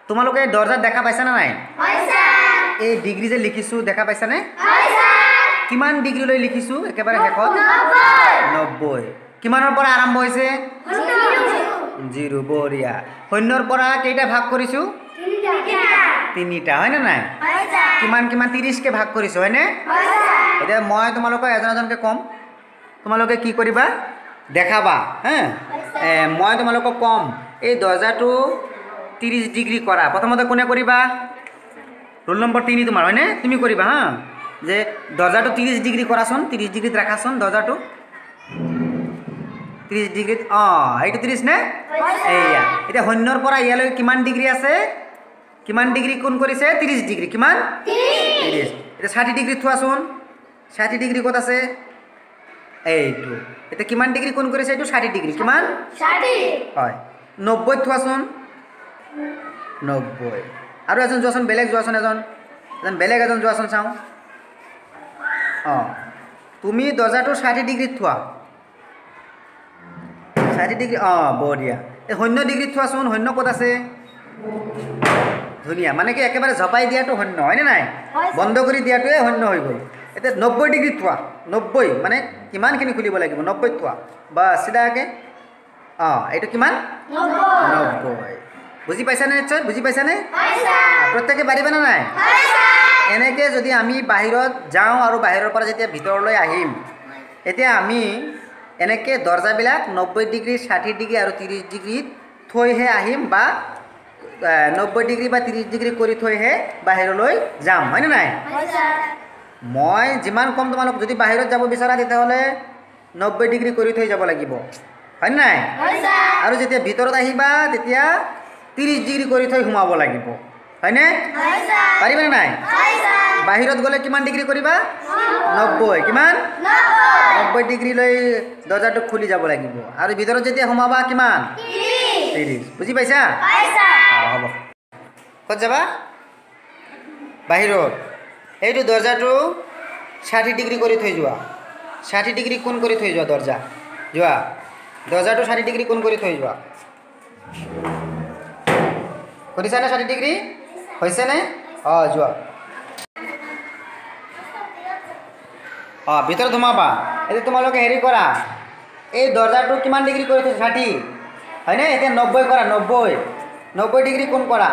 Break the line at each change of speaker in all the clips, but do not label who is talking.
তোমালোকে দৰ্জাত দেখা পাইছানে নাই? এই ডিগ্ৰী যে লিখিছোঁ দেখা পাইছানে? কিমান ডিগ্ৰীলৈ লিখিছোঁ একেবাৰে শেষত? 90। কিমানৰ পৰা আৰম্ভ হৈছে? জিৰ'। বঢ়িয়া। শূন্যৰ পৰা কেইটা ভাগ কৰিছোঁ? তিনিটা, হয়নে নাই? কিমান কিমান? 30কে ভাগ কৰিছোঁ, হয়নে? এতিয়া মই তোমালোকক এজন এজনকৈ ক'ম, তোমালোকে কি কৰিবা দেখাবা। হা, মই তোমালোকক ক'ম এই দৰ্জাটো 30 ডিগ্ৰী কৰা। প্ৰথমতে কোনে কৰিবা? ৰোল নম্বৰ 3 তোমাৰ, হয়নে? তুমি কৰিবা। হা, যে দৰ্জাটো 30 ডিগ্ৰী কৰাচোন, 30 ডিগ্ৰীত ৰাখাচোন দৰ্জাটো 30 ডিগ্ৰীত। অঁ, এইটো 30 নে? এইয়া। এতিয়া শূন্যৰ পৰা ইয়ালৈ কিমান ডিগ্ৰী আছে? কিমান ডিগ্ৰী কোণ কৰিছে? 30 ডিগ্ৰী। কিমান? 30। এতিয়া 60 ডিগ্ৰীত থোৱাচোন। 60 ডিগ্ৰী ক'ত আছে? এইটো। এতিয়া কিমান ডিগ্ৰী কোণ কৰিছে? এইটো 60 ডিগ্ৰী। কিমান? হয়। 90ত থোৱাচোন। 90। আৰু এজন যোৱাচোন, বেলেগ যোৱাচোন, এজন এজন বেলেগ এজন যোৱাচোন, চাওঁ। অঁ, তুমি দৰ্জাটো 60 ডিগ্ৰীত থোৱা। 60 ডিগ্ৰী। অঁ, বঢ়িয়া। এই শূন্য ডিগ্ৰীত থোৱাচোন। শূন্য ক'ত আছে? ধুনীয়া। মানে কি একেবাৰে জপাই দিয়াটো শূন্য, হয়নে নাই? বন্ধ কৰি দিয়াটোৱে শূন্য হৈ গ'ল। এতিয়া 90 ডিগ্ৰীত থোৱা। 90 মানে কিমানখিনি খুলিব লাগিব? 90ত থোৱা, বা চিধাকৈ। অঁ, এইটো কিমান? 90। বুজি পাইছানে? নিশ্চয় বুজি পাইছানে? প্ৰত্যেকে পাৰিবানে নাই? এনেকৈ যদি আমি বাহিৰত যাওঁ আৰু বাহিৰৰ পৰা যেতিয়া ভিতৰলৈ আহিম, এতিয়া আমি এনেকৈ দৰ্জাবিলাক 90 ডিগ্ৰী, 60 ডিগ্ৰী আৰু 30 ডিগ্ৰীত থৈহে আহিম, বা 90 ডিগ্ৰী বা 30 ডিগ্ৰী কৰি থৈহে বাহিৰলৈ যাম, হয়নে নাই? মই যিমান ক'ম তোমালোক যদি বাহিৰত যাব বিচাৰা তেতিয়াহ'লে 90 ডিগ্ৰী কৰি থৈ যাব লাগিব, হয়নে নাই? আৰু যেতিয়া ভিতৰত আহিবা তেতিয়া 30 ডিগ্ৰী কৰি থৈ সোমাব লাগিব, হয়নে? পাৰিবানে নাই? বাহিৰত গ'লে কিমান ডিগ্ৰী কৰিবা? 90। কিমান? 90 ডিগ্ৰীলৈ দৰ্জাটো খুলি যাব লাগিব। আৰু ভিতৰত যেতিয়া সোমাবা কিমান? 30। বুজি পাইছা? হ'ব। ক'ত যাবা? বাহিৰত। এইটো দৰ্জাটো 60 ডিগ্ৰী কৰি থৈ যোৱা। 60 ডিগ্ৰী কোণ কৰি থৈ যোৱা দৰ্জা। যোৱা, দৰ্জাটো 60 ডিগ্ৰী কোণ কৰি থৈ যোৱা। কৰিছানে 60 ডিগ্ৰী? হৈছেনে? অঁ, যোৱা। অঁ, ভিতৰত সোমাবা। এতিয়া তোমালোকে হেৰি কৰা, এই দৰ্জাটো কিমান ডিগ্ৰী কৰি থৈছা? 60, হয়নে? এতিয়া 90 কৰা। 90 ডিগ্ৰী কোণ কৰা।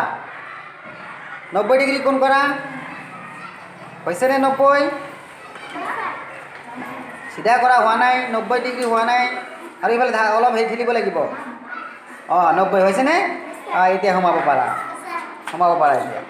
90 ডিগ্ৰী কোণ কৰা। হৈছেনে 90? চিধা কৰা হোৱা নাই, 90 ডিগ্ৰী হোৱা নাই। আৰু ইফালে অলপ হেৰি ঠেলিব লাগিব। অঁ, 90 হৈছেনে? অঁ, এতিয়া সোমাব পাৰা, সোমাব পাৰা এতিয়া।